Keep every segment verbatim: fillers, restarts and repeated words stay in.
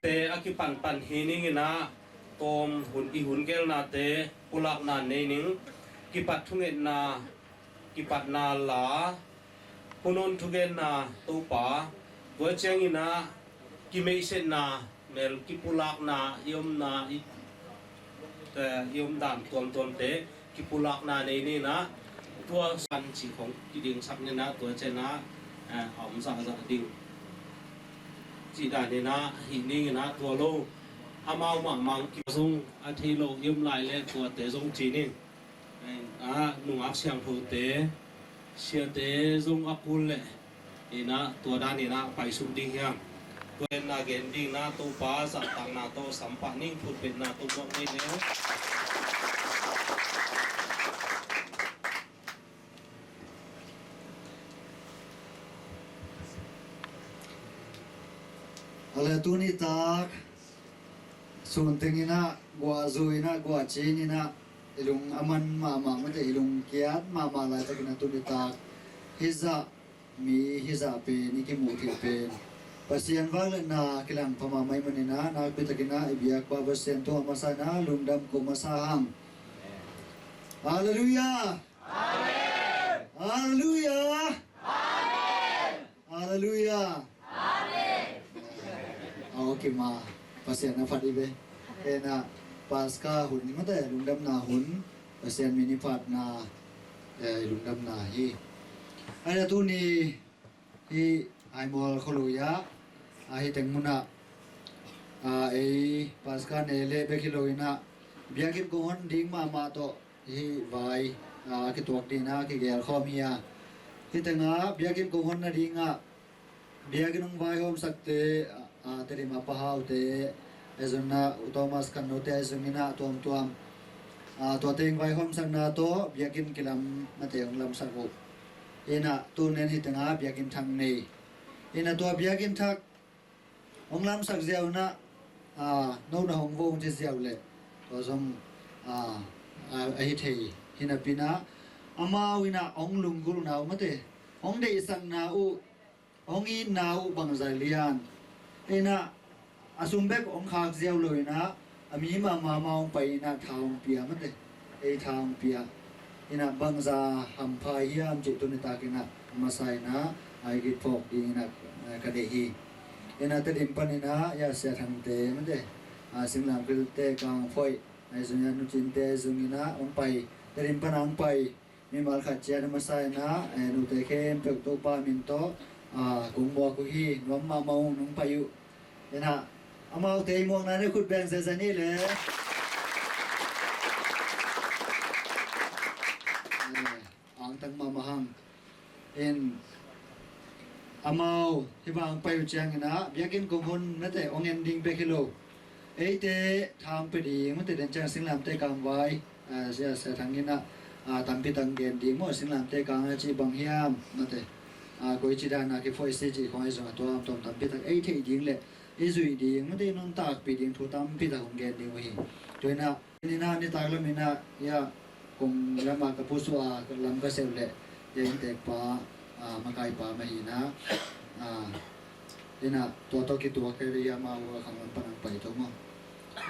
Te a kipanpan hi ning in ah, tawm hun, i hun gelnate pulakna nei ning, kipat thungetna, kipatna la, hun hun thugenna Topa, tua ciangin ah kimeihsetna, mel kipulakna, i omna, i, eh, i omdan tuamtuamte kipulakna nei ning in ah, tua san ci khong kidingsak ning in ah, tua ciangin ah, eh, a om zahzah ding cih dan in ah hi ning in ah, tua lo amau mahmah ki zong a thei lo i om lai leh tuate zong ci ning. Ah, nungak siangthote, siate zong a kul leh in ah, tua dan in ah paisuk ding hiam? Tua in ah gen ding in ah, Topa zahtakna tawh sampah ning, thupitna tawh mawk nei leh. A le tuni tak sun teng in ah, guah zu in ah, guah cin in ah, i lung a man mahmah mate, i lung kiat mahmah laitak in ah, tuni tak hih zah mi, hih zah pen i kimuh theih pen Pasian vangliatna kilang pha mahmah ahih manin ah, nakpi takin ah i biakpa Pasian tungah masa in ah lungdam ko masa hang. Halleluiah. Amen. Halleluiah. Amen. Halleluiah. Amen. A, okay ma, Pasian a phat hi ve. Ena, Paska hun mate, lungdamna hun, Pasian min i phatna, eh, lungdamna hi. Aina tuni hi Aimual khualui ah, a, hih teng munah, a, ei Paska ne leh bek hi lo in ah, biakinn kong hon ding mahmah tawh hih vai, a, a kituak ding in ah kigelkhawm hi a. Hih tengah biakinn kong hon nadingah biakinn hong vaihawmsakte, a, a, Tedim a Pa Haute, ahi zongin ah U Thomas Khannote ahi zongin ah tuamtuam, a, tuate hong vaihawmsakna tawh biakinn kilam mate hong lamsak uh. Ina, tuni in hih tengah biakinn thak nei. Ina, tua biakinn thak hong lamsak ziau in ah, a, no na hong vo hong ci ziau leh tua zong, a, a, a hi thei hi napi in ah, amau in ah hong lunggulhna uh mate, hong deihsakna uh, hong itna uh bangzah lian. Ina, a sum bek hong khak ziau lo in ah, a mi mahmah mah hong pai in ah tha hong pia mate, ei tha hong pia. Ina, bangzah hampha hiam cih tuni tak in ah, a masa in ah, a, i kitphawk ding in ah, a, ka deih hi. Ina, Tedim pan in ah, ya, Sia Thangte mate, a, Singlamteh Kang Phoih, ahi zongin ah Nu Cinte ahi zongin ah hong pai, Tedim pan ah hong pai mimal khat ciat a masa in ah, eh, nute khempeuh Topa min tawh, a, kong muak uh hi. Nuam mahmah ung, nong pai uh. Ina, amaute i muakna in ah khut beng zenzen ni le. Eh, angtang mahmah hang. In, amau hih bang pai uh ciangin ah, biakinn kong hon mate hong en ding bek hi lo, eite tha hong pia ding mate, den ciang Singlamteh Kang vai, a, Sia, Sia Thang in ah, a, tampi tak gen ding maw, Singlamteh Kang a cih bang hiam mate, a, koici dan a kiphoih si cih khong ahi zong a tuamtuam tampi tak ei theih ding leh i zuih ding mate, i nuntakpih ding thu tampi tak hong gen ding uh hi. Tua in ah, ina, nitak lam in ah, ya, kong lam ah ka pusuah a, lam ka sep leh, ya, inntekpa, a, makaipa mah hi in ah, a, ina, tua tawh kituak kei leh, ya, amau a khang lam pan hong pai to maw.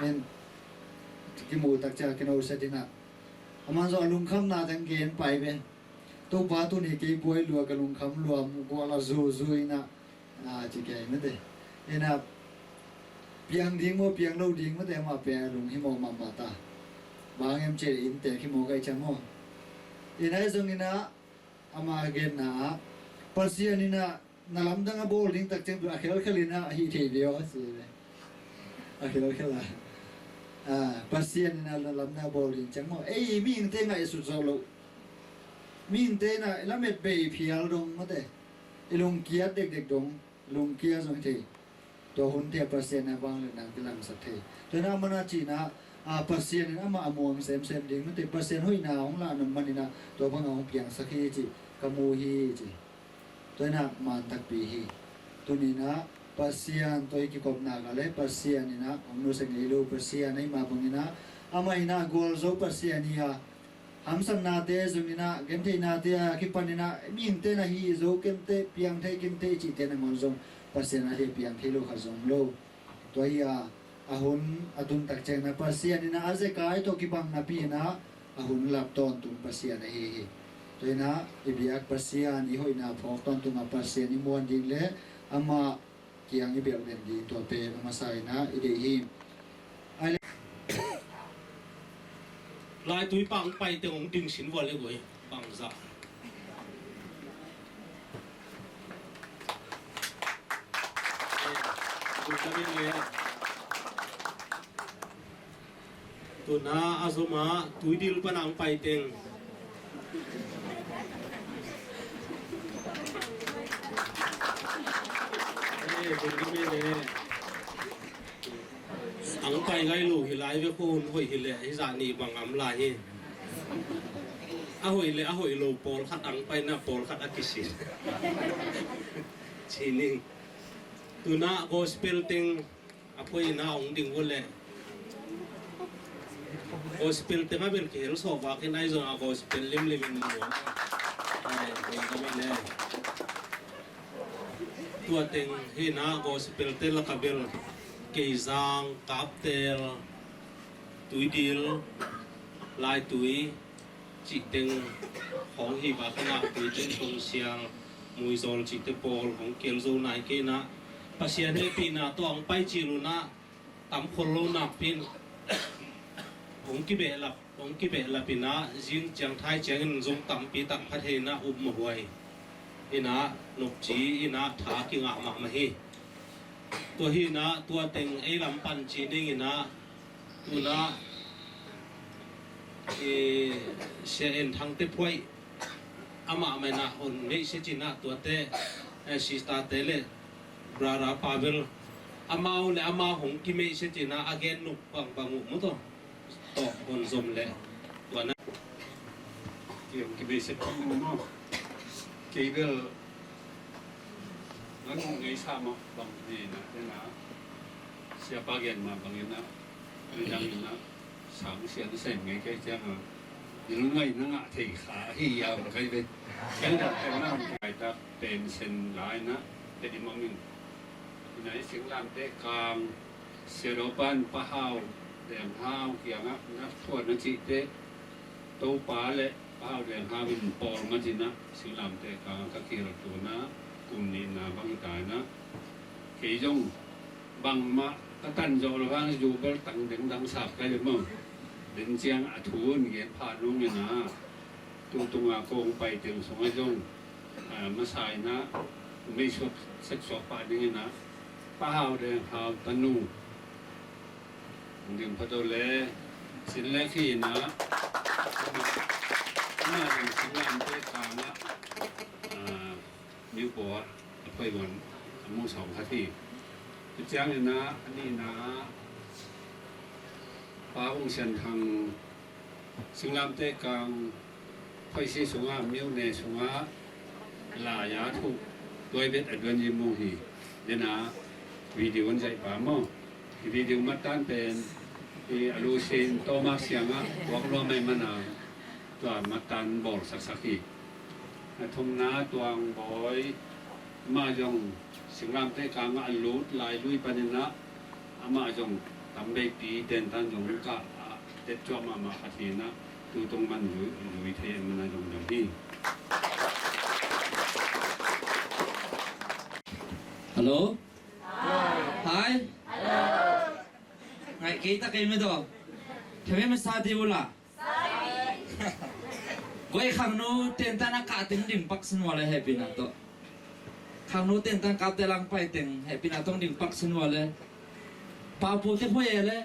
In, kimu tak ciang kinoset in ah, aman zong a lungkhamna teng gen pai ve. Topa, tuni kei buai lua, ka lungkham lua, mu gual a zuzu in ah, A ci kei mate. Ina piang ding maw, piang lo ding mate, amah piang a lunghimawh mahmah ta. Bang em ci le innte khimawh ka hih ciang maw. Ina ahi zongin ah ama genna ah Pasian in ah na lamdang a bawl ding tak ciang a khelkhel in ah a hih thei ding aw a ci ve. A khelkhel a, a, Pasian in ah na lamdang a bawl ding ciang maw. Ei mihingte ngaihsut zawh loh. Mihingte in ah i lamet bei phial dong mate, i lungkiat dekdek dong, lungkia zong hi thei. Tua hunte ah Pasian in ah vangliatna hong kilangsak thei. Tua in ah amah na cihna ah Pasian in amah a muang semsem ding mate, Pasian hoihna hong lahna manin ah tua bangah hong piangsak hi cih ka mu hi ci. Tua in ah man takpi hi. Tuni in ah Pasian tawh i kikopna ah le Pasian in ah hong nusia ngei lo, Pasian ahih mah bangin ah amah in ah gualzo Pasian hi a, hamsatnate zong in ah, gentheihnate a kipan in ah, mihingte in ah hih zo kei inteh, piang thei kei inteh cihte nangawn zong Pasian a ding piang thei lo khat zong om lo. Tua hi a, a hun a tun tak ciangin ah Pasian in ah a zekai tawh kibang napi in ah a hun lap tawntung Pasian ahi hi. Tua in ah i biak Pasian, i hoihna phawk tawntung a Pasian i muan ding le amah kiang i belh den ding tua pen a masa in ah i deih hi. Ai le, Laitui pang pai teng hong ding sin vual i guai bangzah. Tuna a zom a Tuidil pan a hong pai teng. Eh, bun ka mel e. A hong pai ngai lo hi lai ve, khun hoih hi leh hi zah nih bang a om lai hi. A hoih leh a hoih lo pawlkhat a hong pai na pawlkhat a kisin. Ci ning. Tuna gospel teng a poi in ah hong ding uh leh gospel teng a bel kihel sawh vak in ahi zong a gospel limlim in mu. Ai, hong ka mel e. Tua teng hi in ah gospel te lak a bel Keizang, Kaptel, Tuidil, Laitui, cih teng hong hi vak in ah Tuidil, Tongsial, Muizawl cihte pawl hong kihel zo nai kei in ah Pasian hehpihna tawh hong pai cil un ah tam khol lo nakpi in hong kibehlap, hong kibehlap in ah zing ciang thai ciangin zong tampi tak pha thei in ah upmawhhuai in ah nopci in ah tha kingah mahmah hi. Tua hi in ah tua teng ei lam pan ci ning in ah tuna, eh, Sia En Thangte Phuaih amah mah in ah hong neih sia cin ah tuate, eh, sister te le brother pa bel amau le amau hong kimeih sia cin ah a gen nop bangbang uh mu tawh tawh hong zom le tua na. Kei hong kimeih sia cin uh maw. Kei bel ngan hong ngeisa mah bang hi in ah, te na siapa gen mah bangin ah midang in ah sang sian sem ngei kei ciang a, dil ngai na ngah thei kha hi a, kai ve. Kai dah teng na hong kai tak pen sen lai na, te di mangin. Ina i singlamte kang, Sia Dawpan Pa Hau Deng Hau kiangah na thuan na cihte, Topa le Pa Hau Deng Hau in pawl matin ah singlamte kang ka kihel tuna kum nihna bang hi ta in ah, kei zong bangmah ka tan zawh lo hang zu bel tang dengdang sap kai le maw. Den ciang a thu in gen pha nung in ah, tu tunga kong pai teng sungah zong, ah, masa in ah meisuak seksuak pah ding in ah Pa Hau Deng Hau tanu Ding Phato le Sin le khi in ah, amah in singlamte kang ah, ah, Niupaw ah a phoih man a mu sawm khat hi. Tua ciangin ah a nihna ah Pa Hung Sian Thang singlamte kang phoihsi sungah, myone sungah lai a thuh tuai bet a duan zi mu hi. Dena video an zaih pa maw. Hi video matan pen hi a lusin Thomas siangah puak luam mai mana tua matan bawl saksak hi. A thumna Tuang Bawi, amah zong singlamte kangah a lut lai lui paninah amah zong tambeipi tentan zong kah a tetcuah mahmah khat hinah tutung man lui, lui thei a mana zong dam hi. Hello? Hi. Ngaih kei ta kei mah tawh. Thame masa di ula. Guai khangno tentan a kah teng ding pak sin ua le hehpihna tawh. Khangno tentan kapte lang pai teng hehpihna tawh ding pak sin ua le. Papu te phoih e le.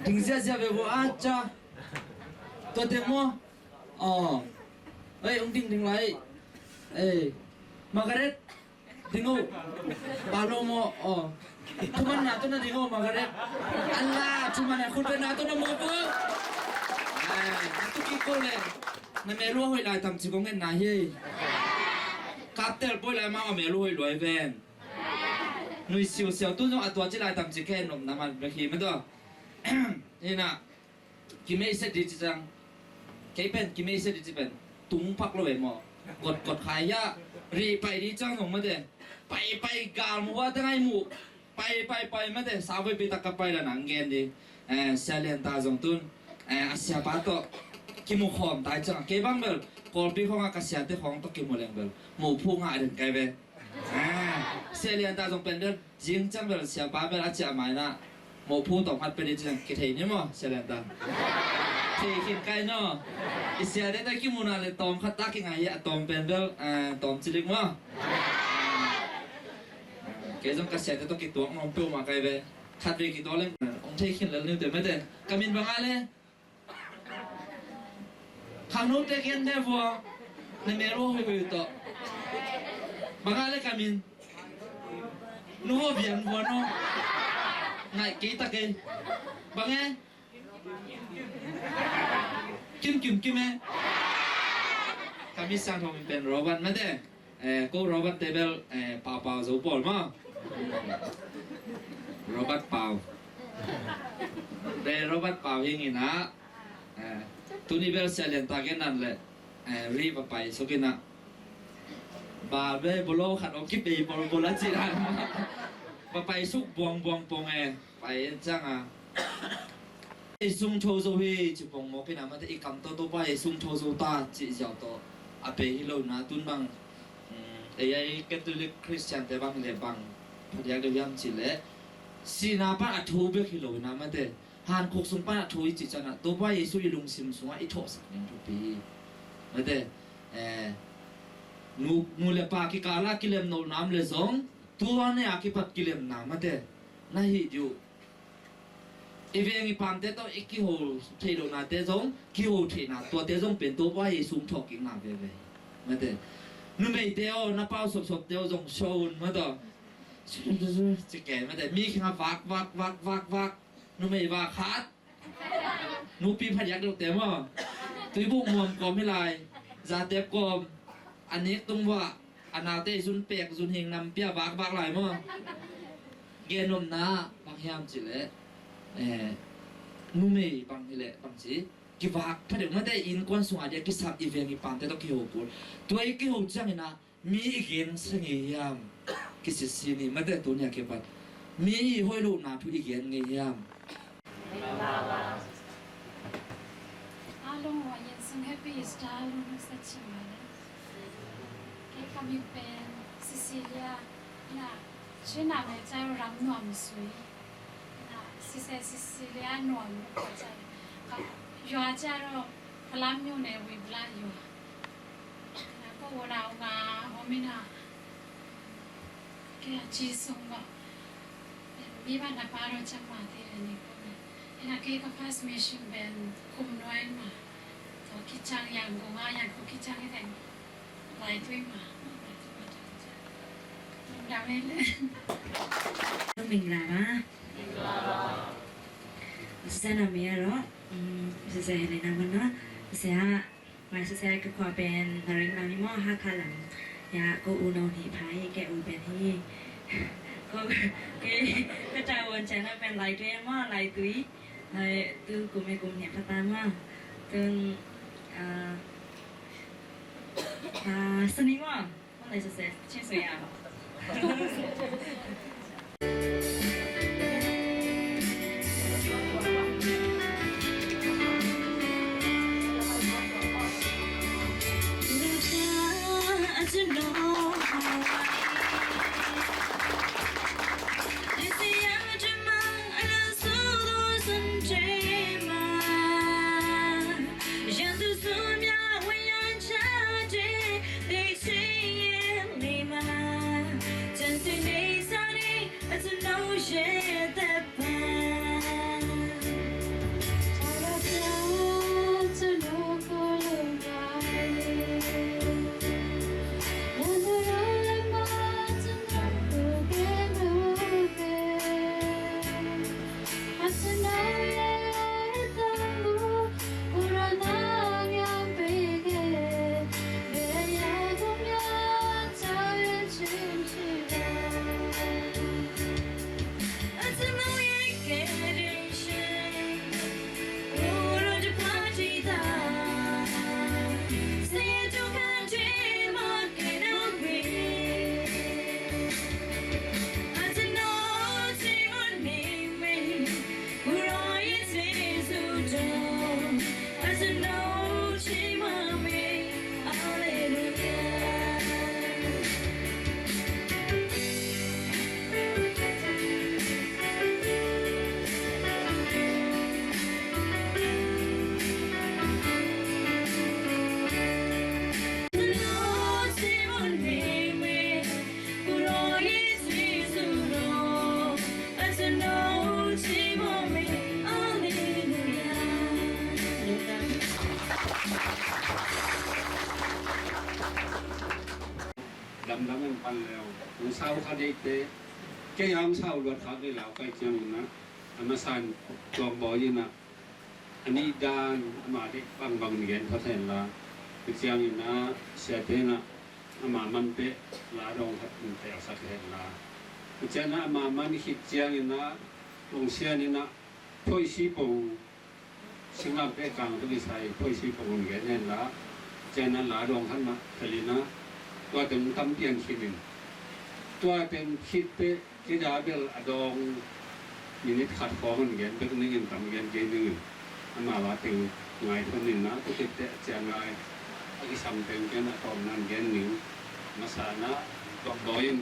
Ding ziahziah ve vo a ca. Tua teng maw? Aw. Ei, ong ding ding lai. Ei. Margaret. Ding o. Palo maw? Aw. Thuman na tawh na ding o, Margaret. Ala, thuman na khut na tawh na maw pu. Ai, na tu ki ko le. Na mel uh a hoih lai tam ci kong en na hi. Kaptel poi lai ma a mel uh hoih luai ven. Nui siusiau tu zong a tua ci lai tam ci khen nop na man bek hi mah tawh. Hi na. Kimei set di ci cang. Kei pen kimei set di ci pen tung pak lo ve maw. Kot kot khai ya. Ri pai di cang zong mate. Pai pai gal mu wa tang ai mu. Pai pai pai mate. Sa voi pi tak ka pai la nang gen di. Eh, sia lian ta zong tun. Eh, a sia pa to. Kimu khom tai cang. Kei bang bel. Kolpi khong a ka sia te khong to kimu leng bel. Mu phu nga den kai ve. Ah, sia lian ta zong pen bel, zing ciang bel, siapa bel a ciah mai na. Mawhphu tawm khat pen i ciang kithei ni maw, sia lian ta. Thei khin kai no. I sia dek ta kimu na le tawm khat ta kingai hi a tawm pen bel, ah, tawm cilik maw. Kei zong ka sia dek tawh kituak nawm peuhmah kai ve. Khat ve kituak leng, ong thei khin lel niu te mete. Ka min bang a le. Khangno te gen de vua. Na mel vua hoi hoi tawh. Bang a le ka min. Nu vua bian vua no. Ngai kei ta kei. Bang e. Kim kim kim e. Ka mi sang thong pen Robert mate. Eh, ko Robert te bel, eh, Pau Pau Zo pawl maw. Robert Pau. Te Robert Pau hi ngin ah. Eh, tuni bel sia lian ta gen nan le. Eh, ri va pai suk in ah. Ba be bolo khat ong kipei bol bol a ci dan. Va pai suk buang buang pong e. Pai en cang a. Ei sung tho zo hi ci pong mawk in a mate i kam tawh Topa ei sung tho zo ta ci ziau tawh a pe hi lo na tun bang, mm, ei ai Catholic Christian te bang le bang phadiak deuh hiam ci le sihna pan a thu bek hi lo in a mate han khuk sung pan a thu i ci can a Topa Jesu i lungsim sungah i thawhsak ding thupi hi. Mate, eh, nu, nu le pa kikala kilem nolnam le zong tua ne a kipat kilemna mate na hi diu. I veng i pamte tawh i kiho theih lohnate zong kiho theihna tuate zong pen Topa Jesu thawhkikna veve. Mate numeite aw na pau sopsopte aw zong so un mate. Ci ke mate mi khinga vak vak vak vak vak numei vak khat. Nupi phadiak deuhte maw. Tuibuk muam kawm hi lai. Zatep kawm. A nek tung vah. A naute zun pek zun hing nam pia vak vak lai maw. Gen omna bang hiam ci le, eh, numei bang hi le bang ci kivak phadeuh mate innkuan sungah dia kisam i veng i pamte tawh kiho kul. Tua i kiho ciangin ah mi i gen sa ngei hiam? Kisisi ni mate tuni a kipat mi i hoih lohna thu i gen ngei hiam? A long wa yin sung happy Easter long sa chi ma le. Kei ka min pen Cecilia na, Chin a me cha ram nuam sui na, Sise Cecilia nuam ko cha ka yua cha ro Palam yu ne wi bla yua. Na ko wo na nga ho mi na. Kei a ci sung ba. Mi ba na pa ro chang ma te re ni ko ne. Ina kei ka first mission ben kum nuai ma. To ki chang yang ko nga yang ko ki chang i teng. Lai tui ma. Lai tui ma chang chang. Dam le le. Ming la ba. Sa na mi ro. Sa sa le na ma na. Sa Mai sese ka khua pen na ring lam hi maw Hakha lam. Ya ko u no hnih phai ke u pen hi. Ko ke ka ta won channel pen lai tui maw lai tui. Lai tu kum e kum hnih phata maw. Tun ah ah sani maw. Maw lai sese. Cheers ya. Damdam in pan leu. Hong sau kha deite, kei a hong sau luat kha kei lau kai ciangin ah, a masa in Tuang Bawi in ah, a nih dan ama deih bangbang in gen phot hen la, tua ciangin ah siate in ah ama man peh la dawng khat in telsak hen la, tua ciangin ah ama man khit ciangin ah Lungsian in ah Phoisi Pong, Singlamteh kang tawh kisai Phoisi Pong in gen hen la, tua ciangin ah la dawng khat mah tel in ah, tua teng tam pian khin in, tua teng khit peh kei a bel a dawng minute khat khawng in gen bek ning in, tam gen kei ning in, ama la teng ngaihsun in ah, tua khit teh a ciang lai a kisam teng ken a tawpna in gen ning. Masa in ah Tuang Bawi in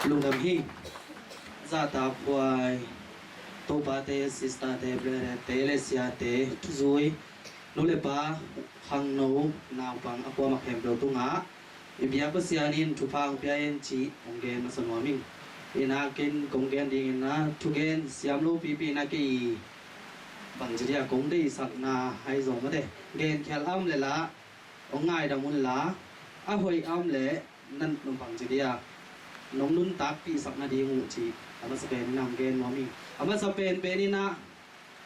Lungdam hi. Zahtakhuai, topate, sisterte, brother-te le siate thuzui, nu le pa, khangno naupang a kuamah khempeuh tungah i biak Pasian in thupha hong pia hen cih hong gen masa nuam ing. Ina ken kong gen dingin ah thugen siam lopipi in ah kei bangci dia kong deihsakna ahi zong mate, genkhial a om le lah hong ngaidam un la, a hoih a om leh nan nong bangci dia nong nuntakpihsak nading uh cih a masa pen in ah hong gen nuam ing. A masa penpen in ah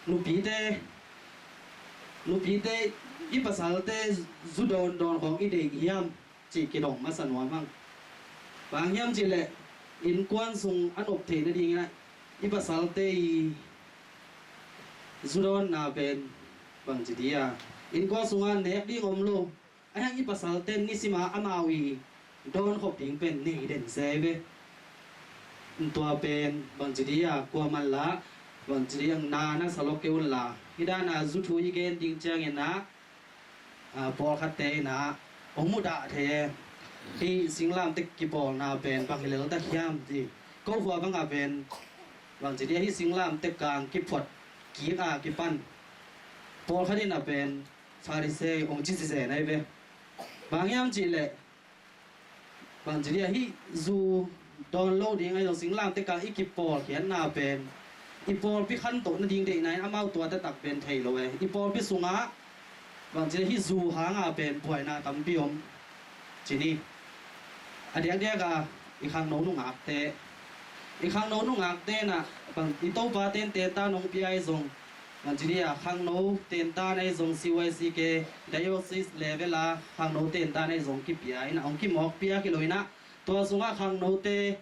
nupite, nupite i pasalte zu dawndawn khawng i deih hiam cih kidong masa nuam hang. Bang hang hiam cih leh innkuan sung a nop theih nadingin ah i pasalte i zu dawnna pen bangci dia innkuan sungah nek ding om lo. Ahi hang i pasalte in nisim a amau i dawn khop ding pen nei den se ve. Tua pen bangci dia kuamah lah bangci dia na na sa lo kei un la, hih dan a zu thu i gen ding ciangin ah, a, pawlkhatte in ah hong mudah thei e. Hih singlamteh kipawlna pen bang hi lel tak hiam ci. Ko khua bangah pen bangci dia hih singlamteh kang kiphuat kik a kipan pawlkhat in ah pen Pharisee hong ci zizen ahi ve. Bang hiam cih leh bangci dia hih zu dawn lo ding ahi zong singlamteh kang i kipawlkhiatna pen i pawlpi khantoh nading deihna in amau tua taktak pen thei lo e. I pawlpi sungah bangci dia hih zu hanga pen buaina tampi om ci ni. A diakdiak a i khangno nungakte, i khangno nungakte in ah bang i Topa ten tenta nong pia ahi zong, bangci dia khangno tenta in ahi zong C Y C K diocese level a khangno tenta in ahi zong kipia in ah hong kimawk piak hi lo in ah, tua sungah khangnote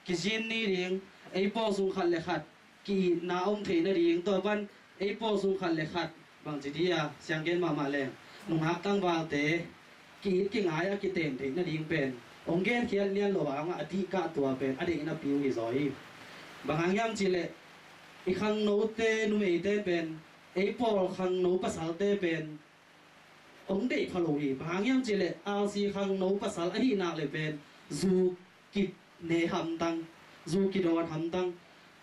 kizin ni ding, ei pawl sung khat le khat ki-itna om theih nading, tua pan ei pawl sung khat le khat bangci dia sianggen mahmah leng nungak tangvalte ki-it kingai a kiten theih nading pen hong genkhiat lian lo a hong a dihkah tua pen a deihna piu hi zaw hi. Bang hang hiam cih leh i khangnote numeite pen ei pawl khangno pasalte pen hong deih pha lo hi. Bang hang hiam cih leh R C khangno pasal ahih nak leh pen zu kine hamtang, zu kidawn hamtang.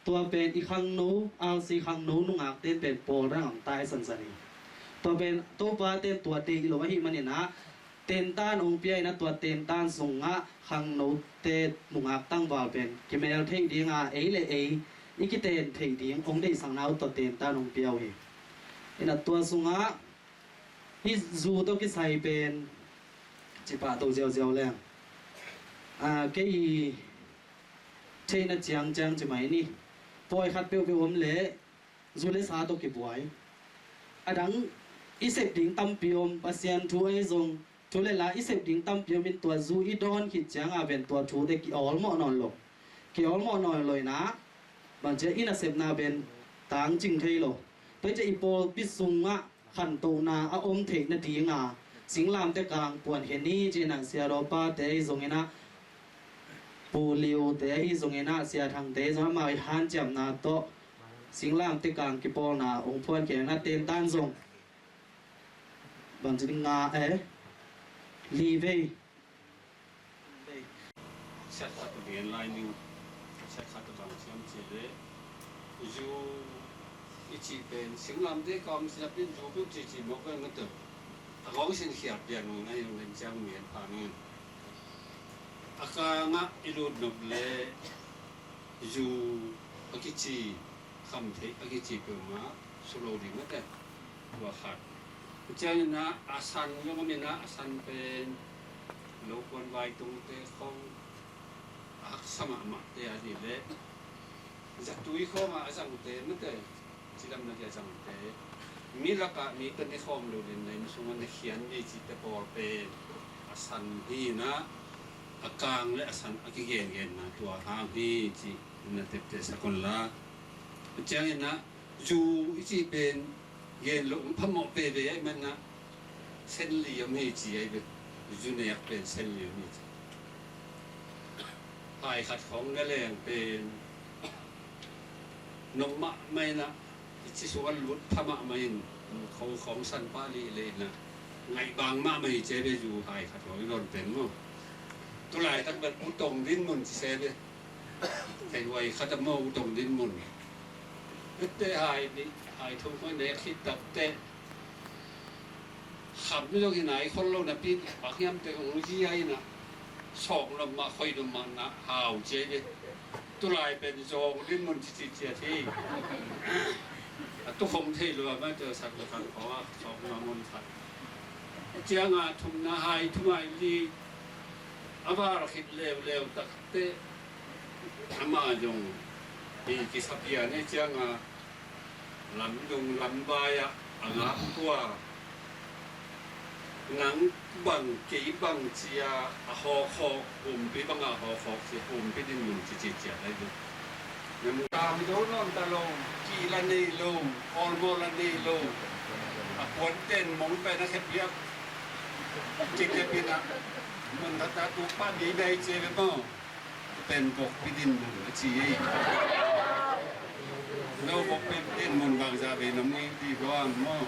Tua pen i khangno, R C khangno nungakte in pen pawl dang am tai sansan hi. Tua pen Topa ten tua deih lo ahih manin ah tentan hong pia in a, tua tentan sungah khangnote nungak tangval pen kimel theih dinga ei le ei i kiten theih ding hong deihsakna uh tawh tentan hong pia uh hi. In a, tua sungah hih zu tawh kisai pen cipah to ziauziau leng, a, kei i theihna ciangciang ci mai ni. Pawi khat peuhpeuh om leh zu le sa tawh kibuai. A dang i sep ding tampi om, Pasian thu ahi zong, thu le la i sep ding tampi om in, tua zu i dawn khit cianga pen tua thute ki-awlmawh nawn lo. Ki-awlmawh nawn lo in a, bang ci a, i nasepna pen tangcing thei lo. Tua hi ciah i pawlpi sungah khantohna a om theih nadinga singlamteh kang puankhia ni ci-in a, Sia Daw pate ahi zongin a, Pu Liute ahi zongin a, Sia Thangte ahi zongin a, amau i hanciamna tawh singlamteh kang kipawlna hong phuankhia in a, tentan zong bangci ding nga, eh, li vei. Siat khat gen lai ning, siat khat bang siam ci leh, zu i cih pen singlamteh kang om siap in zu peuh cici mawk pen mate. A kong sin khiat pian ung, a hi ung len ciang mian pha ning. A kangah i lut nop leh zu a kici, kham theih a kici peuhmah su lo ding mate. Tua khat. Ciangin a, a san zong om in a, a san pen lo kuan vai tungte khong a haksa mahmahte a dih leh zatui khawngah a zangte mate. Cidamna kia zangte, mi lakah mi tawh ne khawm lo ding, na inn sungah na khian ding cihte pawl pen a san hi in a, a kang le a san a kigengenna tua hang hi ci na tepte sak un la. Ciangin a, zu i cih pen gen loh phamawh veve ahih manin a, sen li om hi ci ahi ve. Zu nek pen sen li om hi ci. Hai khat khawng na leng pen nuam mahmah in a, i ci sungah lut pha mahmah in, kho khawng san pah lih leh in a, ngaih bang mahmah hi ci ahi ve. Zu hai khat khawng i dawn pen maw. Tulaitak bel U Tong Din Mun ci se ve. Kei huai khat a maw, U Tong Din Mun. Ette hai nih, hai thum khawng nek khit takteh, kham zong hi nai khol lo napi, bang hiam teh hong zia in a, sawk nuam mah, khoi nuam mah na hau ci ahi ve. Tulai pen zawng Din Mun cici ciat hi. A tu khong thei lua mah, tua sak le khat khawng a, sawk nuam mun khat. Cianga thumna hai, thum hai li a var khit leuleu takteh, amah zong hi kisa pian hi cianga, lamdung lambai ah a ngak tua, nang bang kei bang cia a hawkhawk, humpi bangah a hawkhawk cia, humpi Din Mun cici ciat ahi ve. Tangdo nawn ta lo, kih la nei lo, awlmawh la nei lo. A puanten mong pen a khepiak, kikepin a, mun khat a tukpah nei nei cia ve maw. Pen vokpi Din Mun a ci ei. No vokpi Din Mun bangzah vei na mui di guam maw.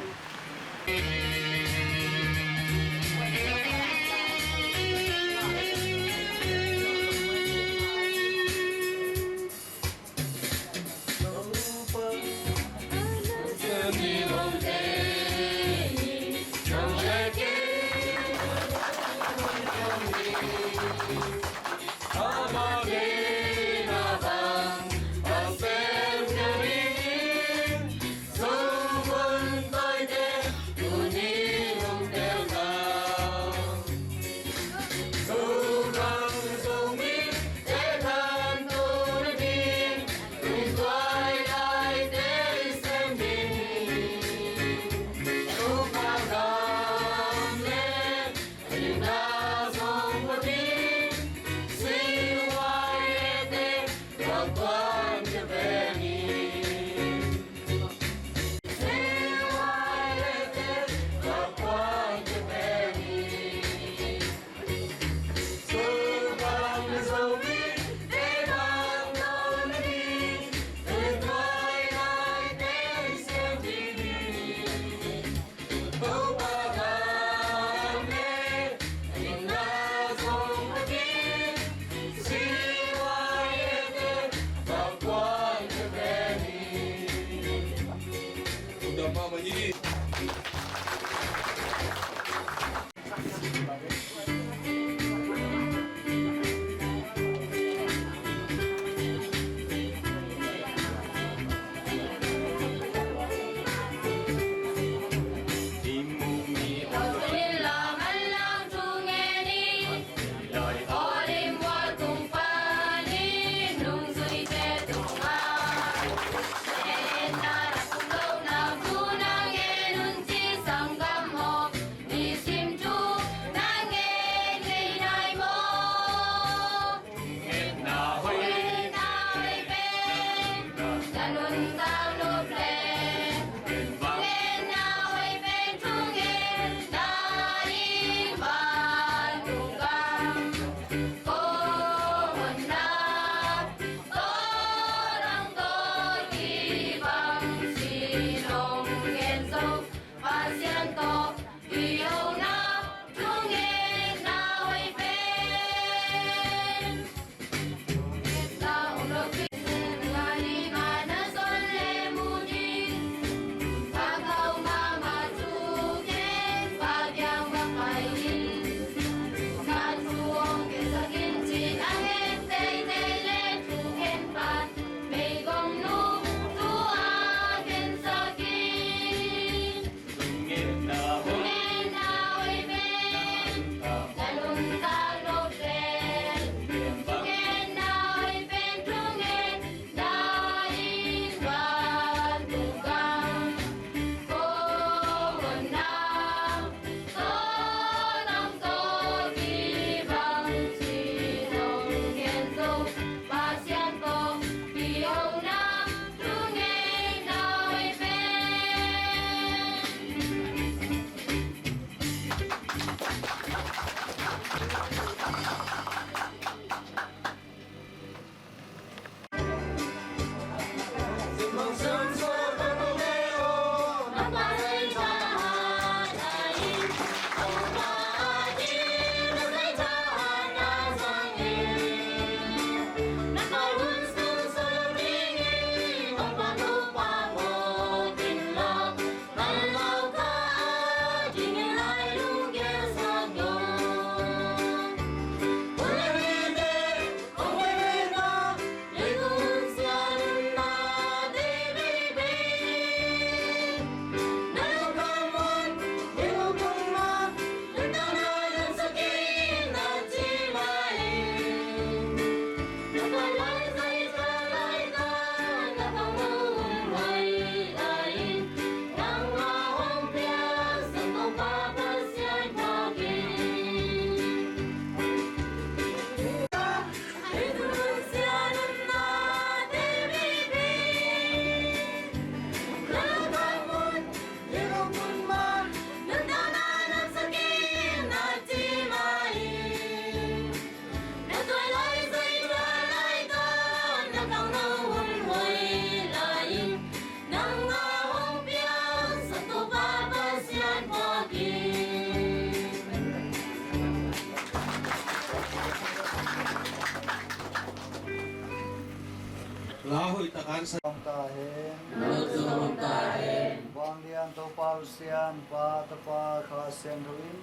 Sawm ta hen. Note zong om ta hen. Vanglian Topa Pasian, Pa, Tapa, Kha Siangtho in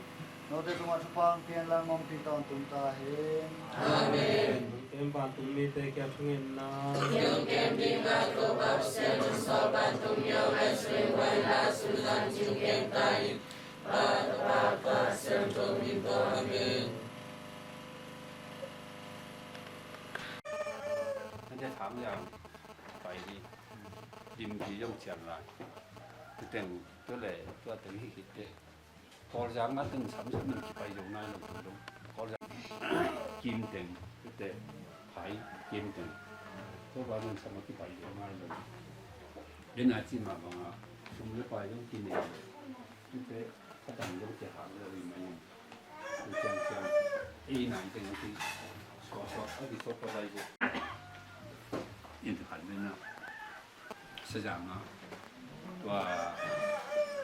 note tungah thupha hong pia inla, ompih tawntung ta hen. Amen. Kem vantung mite kiang thungetna. Kem kem ding a, Topa Pasian, hong sawl vantung mite hong ngaihsun inla, sunzan cing kem ta in. Pa, Tapa, Kha Siangtho min tawh. Amen. Hande thang yang pai ni. Dim ki yong cian lai. Tu teng tu le, tu teng hi hi te. Kawlzang a teng sam sam min kipai zo nai lo tu dong. Kawlzang kim teng tu te, pai kim teng. Tu ba min sam a kipai zo nai lo. Den a ci ma bang a sum le pai dong ki ne. Tu te ka tang dong te hang lo i mai. Tu ciang ciang. Ei nai teng a ki suak suak a ki suak pa lai zo. In te khan men na. Sazang a tua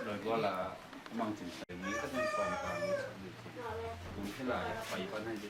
loi gua la mang cin sai mi ka dun sawm ka mi sa mi cin. Kum thila ya pai pa nai di.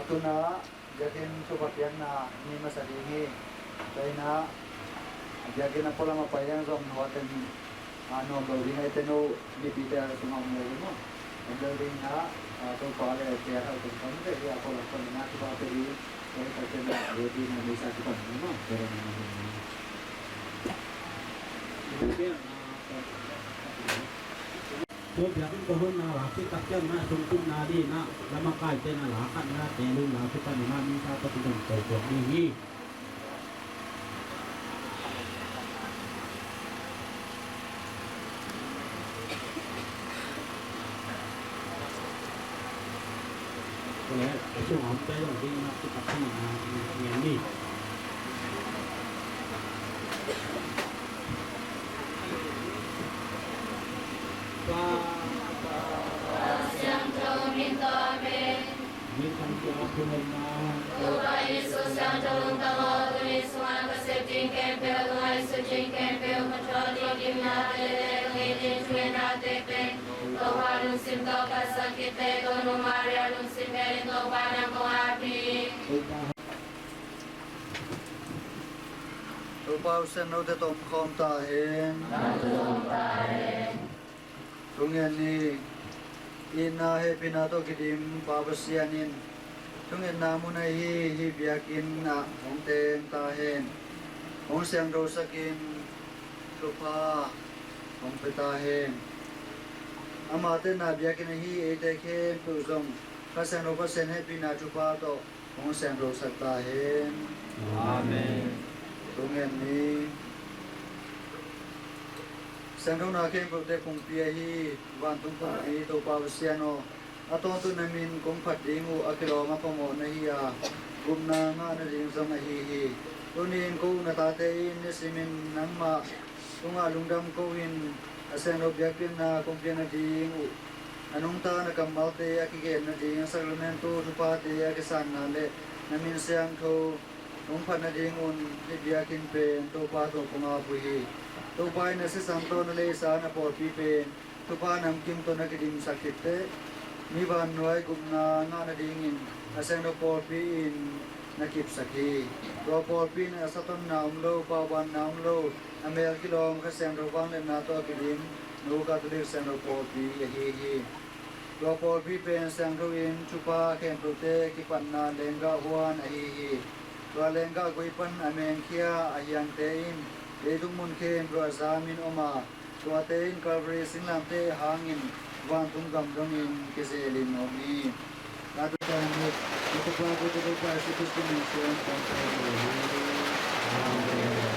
Tuna biakinn thupha piakna ni masa ding hi. Tua hi a, biakinn a pualam a pai leng zong hua teng a nuam lo ding a, eite no mipite a tungah om lo ding maw. Om lo ding a, Topa le te a hau teng tam te hi a, pualam pualam a thupha pia ding. Tua hi a, te na lo ding a, misa thupha ding maw. Tua biakinn kong honna la khit tak ciangin a sung tupna dingin a, lamakaite in a la khatna te lungla khit tak in a, misa tawh kidong tawituak ding hi. Tua leh a sung a omte zong ding in a, khit tak ciangin a ngen ni. Siangtho min tawh, amen. Topa Jesuh, siangtho lungtang aw, tuni sungah ka sep ding khempeuh, ka ngaihsut ding khempeuh, ka thahat ding gimnate le ka ngei ding thungennate pen Topa lungsim tawh phatsak khit teh, Tonu Maria lungsim helin Topa nang kong ap hi. Topa uh siangthote tawh om khawm ta hen. Thungen ni. Itna hehpihna tawh kidim Pa Pasian in thungetna mun ahi hih biakinn ah hong teng ta hen. Hong siangthosak in, thupha hong pia ta hen. Amah tenna biakinn ahi eite khempeuh zong Kha Siangtho Pasian hehpihna thupha tawh hong siangthosak ta hen. Amen. Thungen ni. Siangthona khempeuhte phungpi ahi vantung kumpi Topa Pasian aw, a tawntung na min kong phat ding uh a kilawm a phamawh na hi a, gupna ngah nading zong ahi hi. Tuni-in ko uh na tate in nisimin nangmah tungah lungdam ko-in a siangtho biakpiakna kong piak nading uh, a nungta na kammalte a kigen nading, Sacramento thuphate a kisanna le na min siangtho hong phat nadingun hih biakinn pen Topa tawh kong ap uh hi. Topa in na sisan tawh na leisa na pawlpi pen thupha namkim tawh na kidimsak khit teh, mi vannuai gupna ngah nadingin a siangtho pawlpi in na kipsak hi. Tua pawlpi in a satonna om lo, paubanna om lo, a mel kilawm Kha Siangtho vangliatna tawh a kidim Nu Catholic Siangtho Pawlpi ahi hi. Tua pawlpi pen siangtho in thupha khempeuhte kipatna lenggah huan ahi hi. Tua lenggah gui pan a mengkhia a hiangte in leitung mun khempeuh ah zamin om a, tuate in Calvary singlamteh hangin vantung gam dongin kizelin om hi. Tua tawh khan hi, na Topa, ko Topa Jesu Khrist min suang kong thei hi. Amen.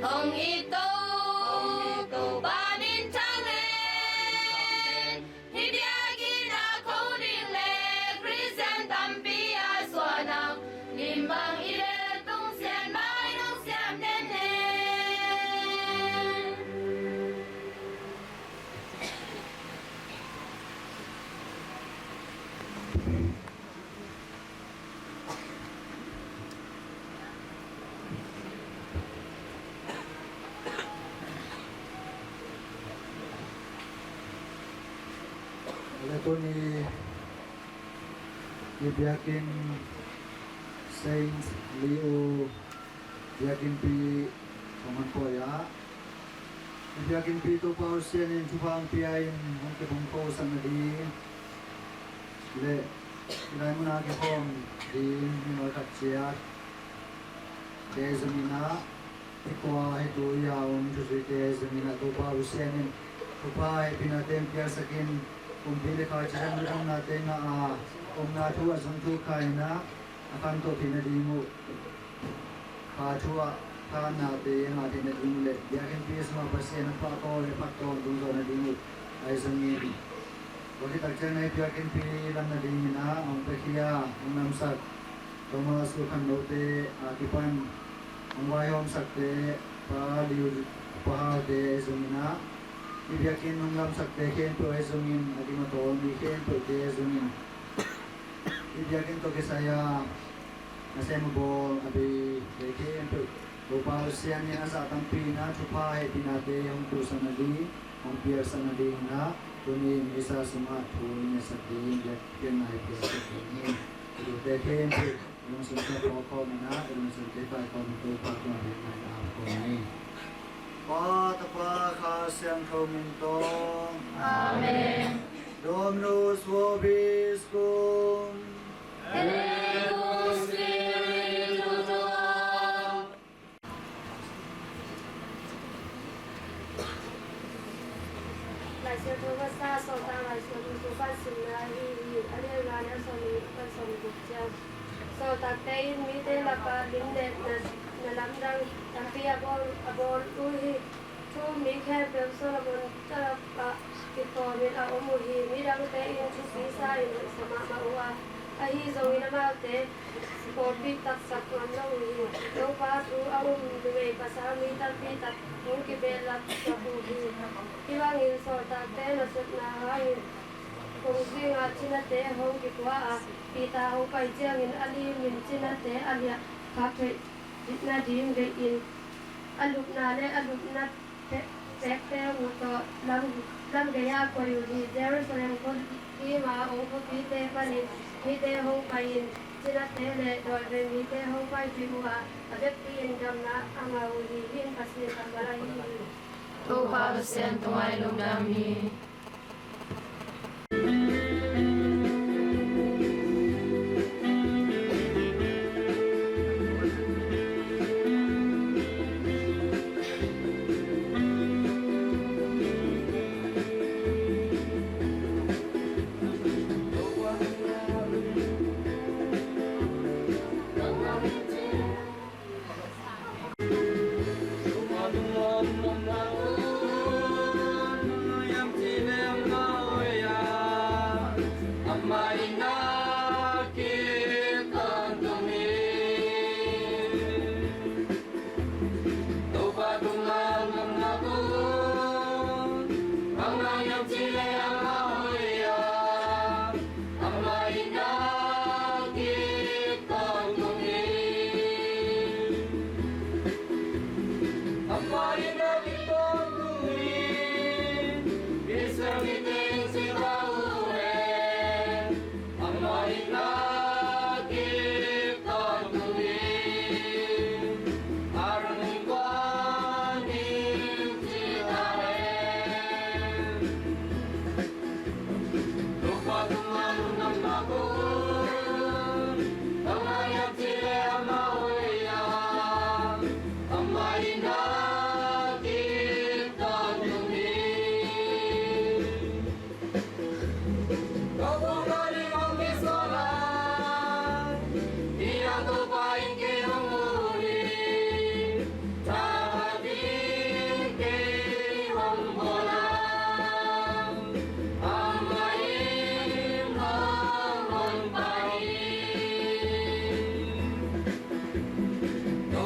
Hong it Topa min thang hen. Hih biakinn ah kho ding le Khristian tampi a suan a, lim bang i beel tung sian mai dong siam den hen. Le tuni i biakinn Saint Leo biakinnpi hong hon pawi ah, i biakinnpi Topa Pasian in thupha hong pia in hong kipumkhosak nading le i lai mun ah kikhawm ding mino khat ciat te zongin ah, hih khua hih tui a om thuzuite zongin ah Topa Pasian in thupha hehpihna teng piaksak in, kumpi le kha cidam cidamna teng ah a omna thu a zong thu kha in ah a khantoh theih nading uh, kha thu ah khanna teng ah theih nading uh le biakinnpi sungah Pasian a pahtawi le pahtawi tung zawh nading uh ahi zongin, tua khit tak ciang na i biakinnpi lam nadingin ah hong piakhia hong lamsak Thomas U Khan Lote a kipan hong vaihawmsakte, Pa Liu, Pa Haute ahi zongin ah, i biakinn hong lamsakte khempeuh ahi zongin, a kim a tawl mi khempeuhte ahi zongin, i biakinn tawh kisai a nasem a bawl a bei te khempeuh Topa Pasian in a zah tampi in ah thupha hehpihnate hong puhsak nading, hong piaksak nadingin ah tuni Missa sungah thu i ngetsak ding biakpiakna i piaksak ding hi. Tute khempeuh i lungsim tawh khawm in ah, i lungsim tawh kaikhawm in Topa tungah biakna i ap khawm ni. Pa, Tapa, Kha Siangtho min tawh. Amen. Dominus vobiscum. Et cum spiritu tuo. Lai Siangtho masa, Sawltak Lai Siangtho thu pan simna ahi hi. A lianna a sawm nih pan sawm guk ciang, sawltakte in mite lakah lim le na, na lamdang tampi a bawl, a bawl uh hi. Thu um mi khempeuh Solomon tawh a kikhawm in a om uh hi. Midangte in thupi sa in hoih sa mahmah uh a, ahi zongin amaute pawlpih taktak ngam lo uh hi. Topa thu a um numei pasal mi tampi tak hong kibehlap sak uh hi. Hih bangin sawltakte nasepna hangin kongzing ah cinate hong kipua a, Peter hong pai ciangin a lim in cinate a liah khak theih nading deih in, a lupna le a lupna pek, pekte uh tawh lam, lam gei-ah koih uh hi. Jerusalem khua kim a ong khuapite panin mite hong pai in, cinate le dawiveng mite hong paipih uh a, a vekpi in damna a ngah uh hi. Hih in Pasian kammal ahi hi. Topa Pasian tungah i lungdam hi.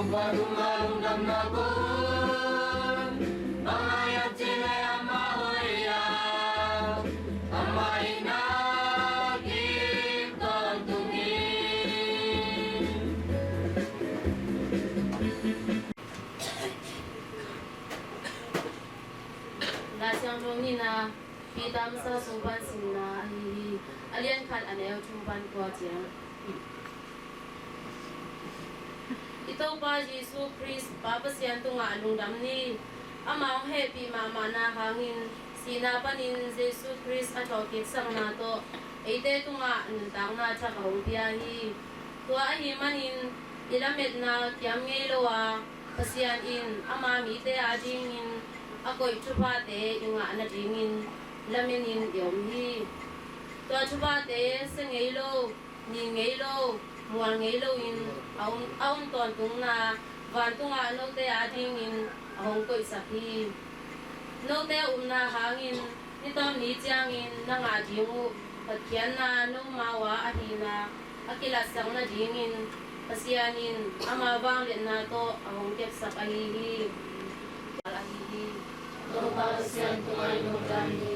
Amah lungdamna kun bang a yak cih leh amah hoih a, amah itna kim tawntung hi. Lai Siangtho nihna, Peter masa sung pan simna ahi hi. A lian khat, a neu thum pan kua ciang. I Topa Jesu Khrist Pa Pasian tungah lungdam ni. Amah hong hehpih mahmahna hangin sihna panin Jesu Khrist a thawhkik sakna tawh eite tungah nuntakna thak a hong pia hi. Tua ahih manin i lametna kiam ngei lo a, Pasian in ama mite adingin a koih thuphate i ngah nadingin lamenin i om hi. Tua thuphate sia ngei lo, nin ngei lo, mual ngei loin a um, a um tawntungna vantungah note adingin a hong koihsak hi. Note upna hangin ni tawm ni ciangin na ngah ding uh Pathian na nomau a ahihna a kilatsak nadingin Pasian in ama vangliatna tawh a hong kepsak ahi hi. Ahi hi. Topa Pasian tungah i lungdam hi.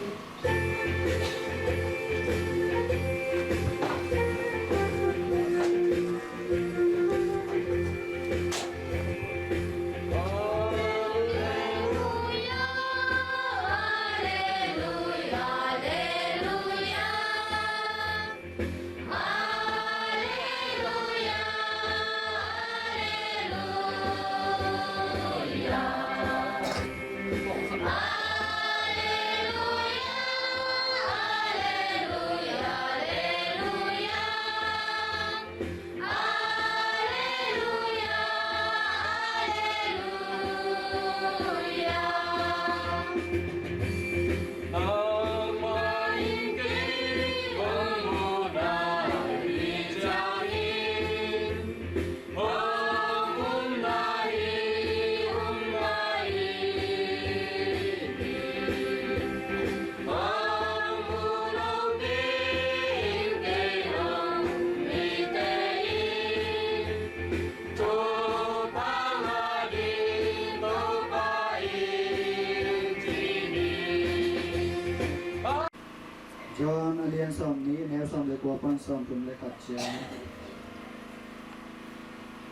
John a lian sawmnih, neu sawm le kua pan sawmthum le khat ciang.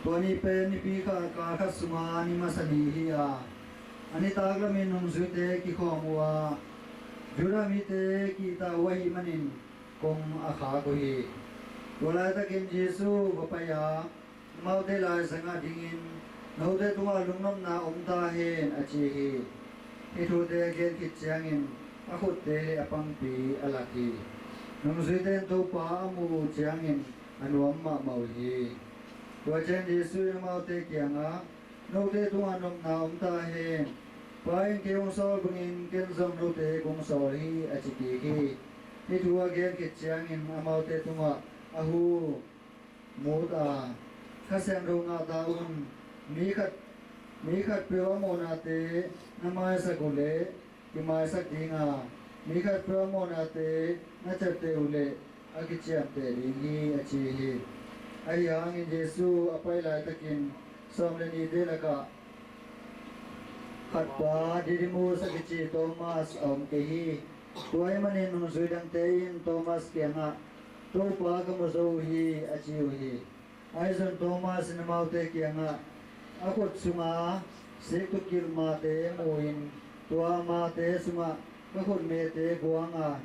Tua ni pen nipi kha kal khat sunga ni masa ni hi a, a nitak lamin nungzuite kikhawm uh a, Judah mite kihta uh ahih manin kong a khak uh hi. Tua laitakin Jesu va pai a, amaute laizang ah dingin, "Note tungah lungnopna om ta hen," a ci hi. Hih thute a gen khit ciangin a khutte le a pangpi a lak hi. Nungzuite in Topa a muh uh ciangin a nuam mahmah uh hi. Tua ciang Jesu in amaute kiangah, "Note tungah nopna om ta hen. Pa in kei hong sawl bangin ken zong note kong sawl hi," a ci kik hi. Hih thu a gen khit ciangin amaute tungah a hu mut a, "Kha Siangtho ngah ta un. Mi khat, mi khat peuh a mawhnate na maisak uh leh kimaisak ding a, mi khat peuh a mawhnate na ciapteh uh leh a kiciamteh ding hi," a ci hi. Ahi hangin Jesu a pai laitakin sawm le nihte lakah khat pa Didymus a kici Thomas a om kei hi. Tua ahih manin nungzui dangte in Thomas kiangah, "Topa ka mu zo uh hi," a ci uh hi. Ahi zong Thomas in amaute kiangah, "A khut sunga siktuk kilhmate mu-in, tua a mate sungah ka khutmete buang a,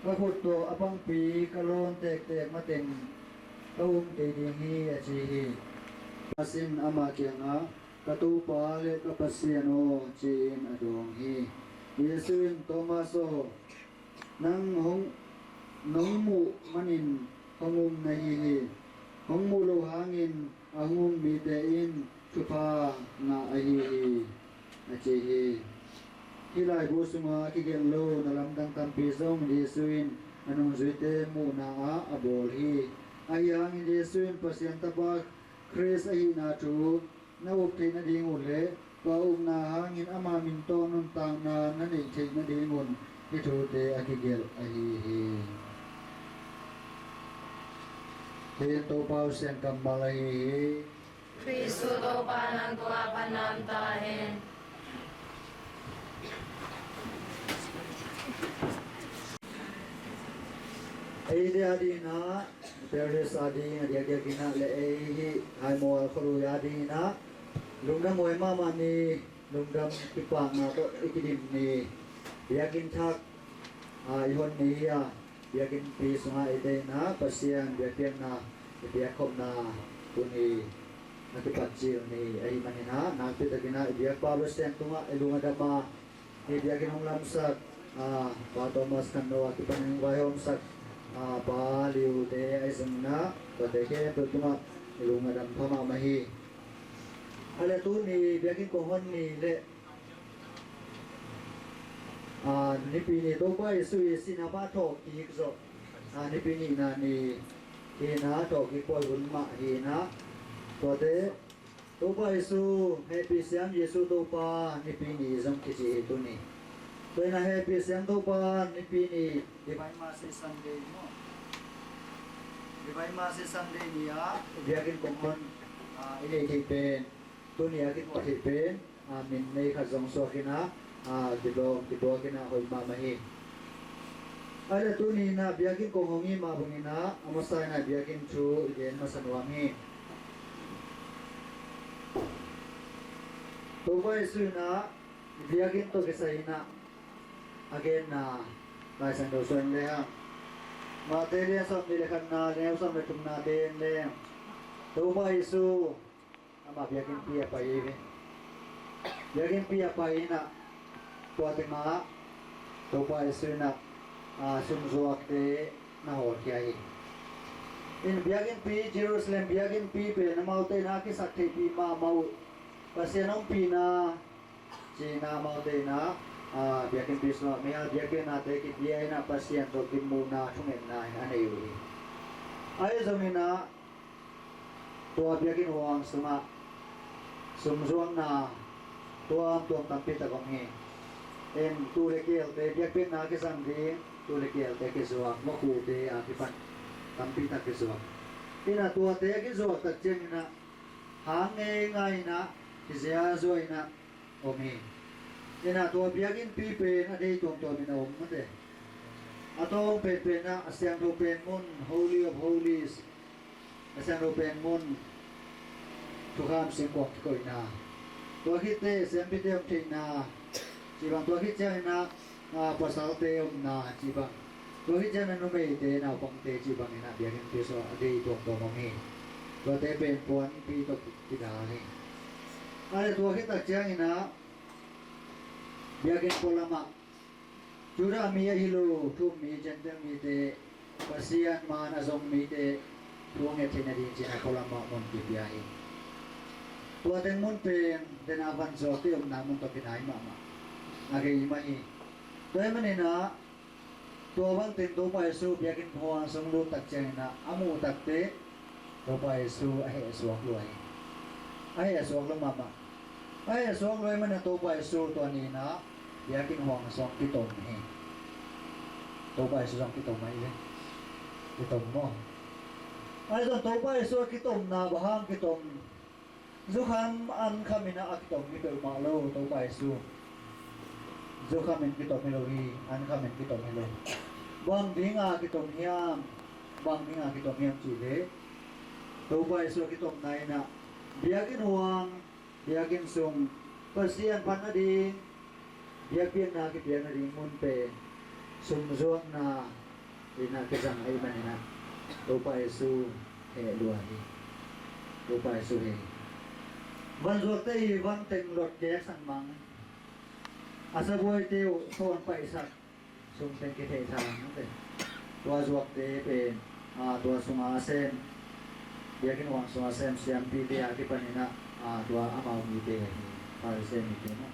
ka khut tawh a pangpi ka lawn tektek mateng ka um kei ding hi," a ci hi. Thomas in ama kiangah, "Ka Topa le ka Pasian aw," ci-in a dawng hi. Jesu in, "Thomas aw, nang hong, nong muh manin hong um na hi hi. Hong muh loh hangin a hong um mite in thupha ngah ahi hi," a ci hi. Hih laibu sunga kigelh lo na lamdang tampi zong Jesu in a nungzuite muhna ah a bawl hi. Ahi hangin Jesu in Pasian Tapa Khrist ahihna thu na up theih nading uh le tua upna hangin ama min tawh nuntakna na neih theih nadingun hih thute a kigelh ahi hi. Hih in Topa Pasian kammal ahi hi. Khrist Topa nang tungah phatna om ta hen. Eite adingin ah, Paris adingin ah, diakdiakin ah, le ei hih Haimual khualui adingin ah, lungdam huai mahmah ni, lungdam kipakna tawh i kidim ni, biakinn thak, ah, i hon ni hi a, biakinnpi sungah eite in ah Pasian biakpiakna i piakkhopna tuni a kipat cil ni ahih manin ah, nakpi takin ah i biakpa Pasian tungah i lung a dam a, hih biakinn hong lamsak, ah, Pa Thomas Khanno a kipan hong vaihawmsak, ah, Pa Liu te ahi zongin ah, tuate khempeuh tungah i lung a dam pha mahmah hi. A le tuni biakinn kong hon ni le, ah, Nipi ni, Topa Jesu i sihna pan a thawhkik zawh, ah, Nipi nihna ni hi in ah, thawhkik pawi hun mah hi in ah, tuate Topa Jesu, hehpih siam Jesu Topa Nipi ni zong kici hi tuni. Tua in ah hehpih siam Topa Nipi ni, Divine Mercy Sunday maw, Divine Mercy Sunday ni ah biakinn kong hon, ah, i neih theih pen, tuni a kimuh theih pen, ah, min nei khat zong suak in ah, ah, kilawm kituak in ah hoih mahmah hi. A le tuni in ah biakinn kong hong i mah bangin ah, a masa in ah biakinn thu i gen masa nuam hi. Topa Jesu in ah biakinn tawh kisai in ah a genna Lai Siangtho sung lehang, Mate lian sawm nih le khatna, neu sawm le thumna te en leng, Topa Jesu amah biakinnpi a pai hi ve. Biakinnpi a pai in ah, tua teng ah Topa Jesu in ah, ah, sumzuakte na hawlkhia hi. In biakinnpi, Jerusalem biakinnpi pen amaute in ah kisaktheihpih mahmah uh. Pasian ompihna ci-in ah amaute in ah, ah, biakinnpi sungah mihal biakpiaknate kibia in ah Pasian tawh kimuhna, thungetna in a nei uh hi. Ahi zongin ah, tua biakinn huang sungah sumzuakna tuamtuam tampi tak om hi. In tu le keelte, biakpiakna kizang ding tu le keelte kizuak, makhute a kipan tampi tak kizuak. In ah tuate a kizuak tak ciangin ah hang ngeingai in ah, kiziazua in ah om hi. In ah tua biakinnpi pen a dei tuamtuam in a om mate. A tawng penpen ah a siangtho pen mun, Holy of Holies, a siangtho pen mun, thukham singkuang kikoihna, tua khitteh siampite om theihna cih bang, tua khit ciangin ah, ah, pasalte omna cih bang, tua khit ciangin ah numeite, naupangte cih bangin ah biakinnpi sungah a dei tuamtuam om hi. Tuate pen puanpi tawh kidal hi. A le tua khit tak ciangin ah biakinn pualam ah Judah mi ahi lo thu-um mi, Gentile mite, Pasian maan a zong mite thu a nget theihna ding ci-in ah pualam ah mun kipia hi. Tua teng mun pen den a vanzuakte omna mun tawh kinai mahmah a gei mah hi. Tua ahih manin ah tua bang teng Topa Jesu biakinn huang sung lut tak ciangin ah a muh takteh Topa Jesu a hehsuak lua hi. A hehsuak lua mahmah. A hehsuak lua ahih manin ah Topa Jesu tua ni-in ah biakinn huang sung kitom hi. Topa Jesu zong kitom ahi ve. Kitom maw? Ahi zong Topa Jesu a kitomna bang hang kitom? Zukham an kham in ah a kitom hi peuhmah lo Topa Jesu. Zukham in kitom hi lo hi, an kham in kitom hi lo. Bang ding a kitom hiam? Bang ding a kitom hiam cih leh, Topa Jesu a kitomna in ah biakinn huang, biakinn sung, Pasian phat nading, biakpiakna kipiakna ding mun pen sumzuakna in ah kizang ahih manin ah Topa Jesu heh lua hi. Topa Jesu heh hi. Vanzuakte i van teng lot kek san mang, a sabuaite uh thawn paihsak, sum teng kitheh thang te. Tua zuakte pen, a, tua sunga sem, biakinn huang sunga sem siampite a kipanin ah, a, tua amau mite hi, Pharisee mite maw.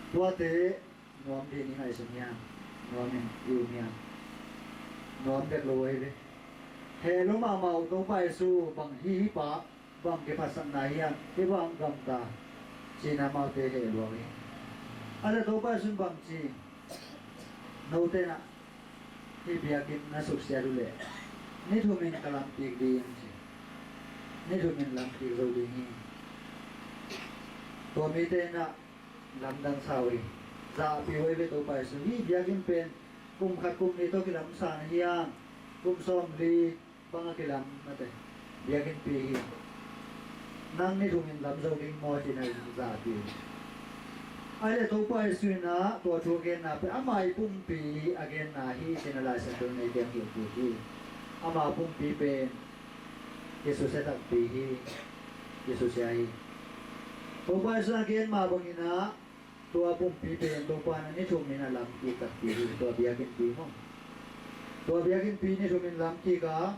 Tuate nuam dih ni ngaihsun hiam? Nuam in i um hiam? Nuam bek lo ahi ve. Heh lua mahmah uh Topa Jesu bang hih, hih pa bang kiphatsakna hiam, hih bang gamta, ci-in amaute heh lua hi. A le Topa Jesu in bang ci? Note in ah hih biakinn na suksiat uh leh ni thum in ka lamkik ding, ci. Ni thum in lamkik zo ding hi. Tua mite in ah lamdang sa uh hi. Zahpi uh hi ve Topa Jesu. Hih biakinn pen kum khat kum nih tawh kilamsa na hiam? Kum sawmli bang a kilam mate, biakinnpi hi. Nang ni thumin lam zo ding maw ci-in a zahpi uh hi. Ahih leh Topa Jesu in ah tua thu a genna pen ama i pumpi a genna hi ci-in a Lai Siangtho in ei teng hilh kik hi. Ama pumpi pen Jesu sia takpi hi. Jesu sia hi. Topa Jesu in a gen mah bangin ah tua pumpi pen Topa in ah ni thumin a lam kik takpi hi. Tua biakinnpi maw, tua biakinnpi ni thumin lam kik a,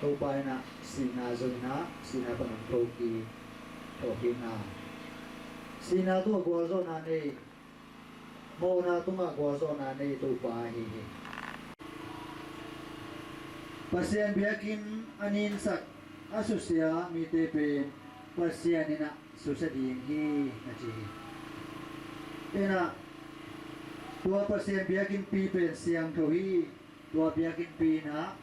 Topa in ah sihna zong in ah sihna pan hong tho kik, tho kikna, sihna tungah gualzawhna nei, mawhna tungah gualzawhna nei Topa ahi hi. Pasian biakinn a ninsak, a susia mite pen Pasian in ah susia ding hi, na ci hi. In ah tua Pasian biakinnpi pen siangtho hi. Tua biakinnpi in ah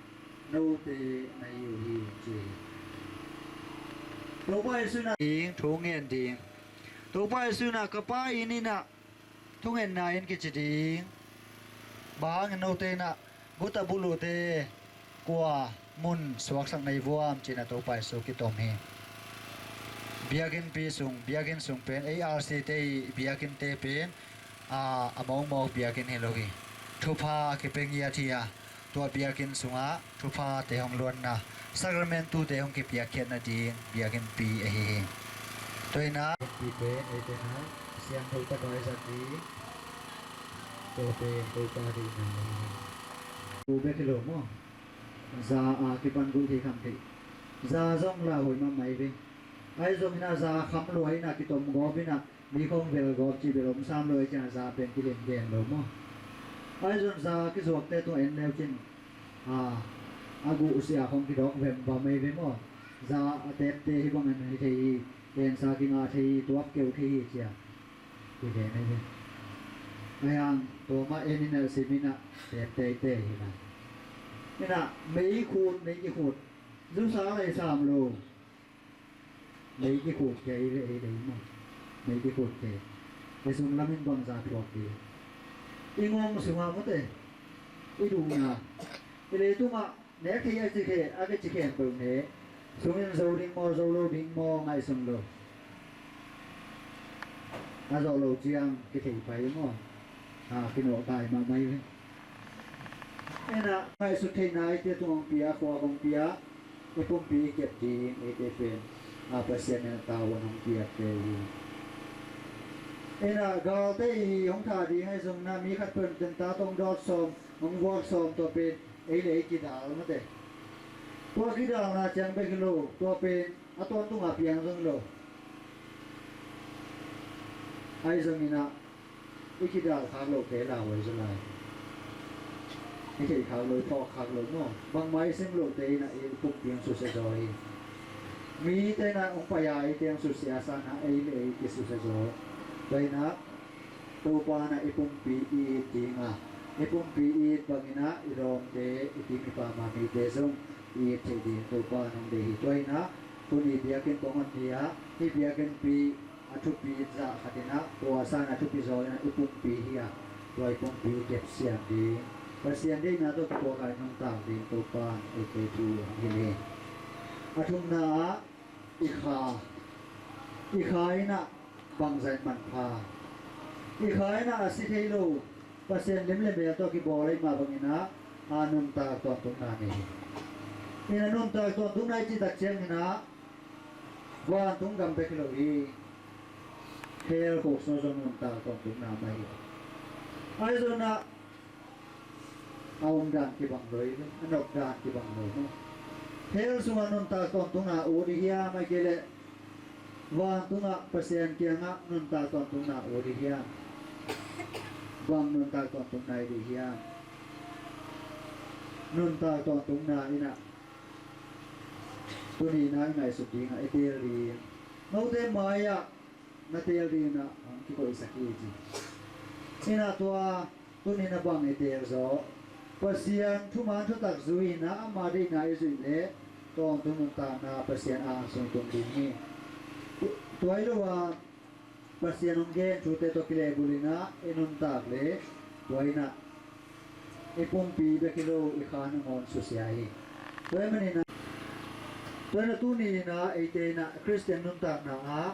note na hi uh hi, ci hi. Topa Jesu in ah ding, thu ngen ding. Topa Jesu in ah ka Pa inn in ah thungetna inn kici ding. Bang hangin note in ah guta buluhte kua mun suaksak na hi vuam ci-in ah Topa Jesu kitom hi. Biakinnpi sung, biakinn sung pen ei R C te i biakinnte pen a, a mawkmawk biakinn hi lo hi. Thupha a kipia ngiat hi a, tua biakinn sungah thuphate hong luanna, sakramentute hong kipiakkhiatna ding biakinnpi ahi hi. Tua in ah biakinnpi pen eite in ah siangtho tak a i zat ding, tua pen Topa deihna ahi hi. Thu bek hi lo maw, za a kipan gulh thei kham thei. Za zong lauhuai mahmah hi ve. Ahi zongin ah za kham lua in ah kitom gawp in ah mi khawng vel gawp cih bel om sam lo, ahi ciangin za pen kilen gen lo maw. Ahi zong za kizuakte tungah en leu cin, a, a guh sia khawng kidawk vemvam ahi ve maw. Za a tepte hih bangin hi thei hi, kensa kingah thei hi, tuap keu thei hi ci-a kigen ahi ve. Ahi hang tua mah en in ah sim in ah tepte hi te hi na. In ah mei khut, mei kikhut, zusa lai sam lo. Mei kikhut kei ve ei lei maw. Mei kikhut kei. I sung lamin bangza thuak ding. I ngong sungah mawte, i duhna, i leitungah nek thei a ci khe, a kici khempeuh ne. Sungin zo ding maw, zo lo ding maw, ngaihsun lo. A zawh lo ciang kithei pai maw. A, kinawh kai mahmah hi ve. Ena ngaihsut theihna eite tung hong pia, khua hong pia, i pumpi i kep ding eite pen, a, Pasian in a tavuan hong piakte hi. Ena galte i hong thah ding ahi zongin a mi khat pen tenta tawh hong dawt sawm, hong vuak sawm, tua pen ei le ei kidal mate. Tua kidalna ciang bek hi lo, tua pen a tawntung a piang zong hi lo. Ahi zongin a i kidal khak lote lauhuai zaw lai. I theih khak lo, i phawk khak lo maw. Bangmah i sim lohte in a i pumpi hong susia zaw hi. Mite in a hong pai a eite hong susia sangin a ei le ei kisusia zaw. Tua in a Topa in a i pumpi i it ding a, i pumpi i it bangin a i lawmte, i tim i pam a mite zong i it theih ding Topa in hong deih hi. Tua in a tuni biakinn kong hon ni a, hih biakinnpi a thupi zah khat in a, tua sangin a thupi zaw in a i pumpi hi a, tua i pumpi i kep siam ding, Pasian deihna tawh kituak a i nuntak ding Topa in eite thu hong hilh hi. A thumna ah i kha, i kha in a bangzah in manpha. I kha in a a si thei lo, Pasian lim le mel tawh kibawl ahih mah bangin a, a nuntak tawntungna nei hi. In a nuntak tawntungna i cih tak ciangin a, vantung gam bek hi lo hi. Hell khuk sung zong nuntak tawntungna mah hi. Ahi zongin a, a omdan kibang lo hi, a nopdan kibang lo hi. Hell sungah nuntak tawntungna ut i hiam, ahih kei leh vantungah Pasian kiangah nuntak tawntungna ut i hiam? Bang nuntak tawntungna i deih hiam? Nuntak tawntungna in a tuni na i ngaihsut dingah i teel ding. Note mai-ah na teel dingin a hong kikoihsak hi ci. In a tua tuni na bang i teel zaw? Pasian thuman thutak zui in a ama deihna i zuih leh tawntung nuntakna Pasian ang sung tung ding hi. Tua hi lo a, Pasian hong gen thute tawh kilehbulh in ah i nuntak le tua in ah i pumpi bek hi lo, i kha nangawn susia hi. Tua ahih manin ah, tua in ah tuni in ah eite in ah Khristian nuntakna ah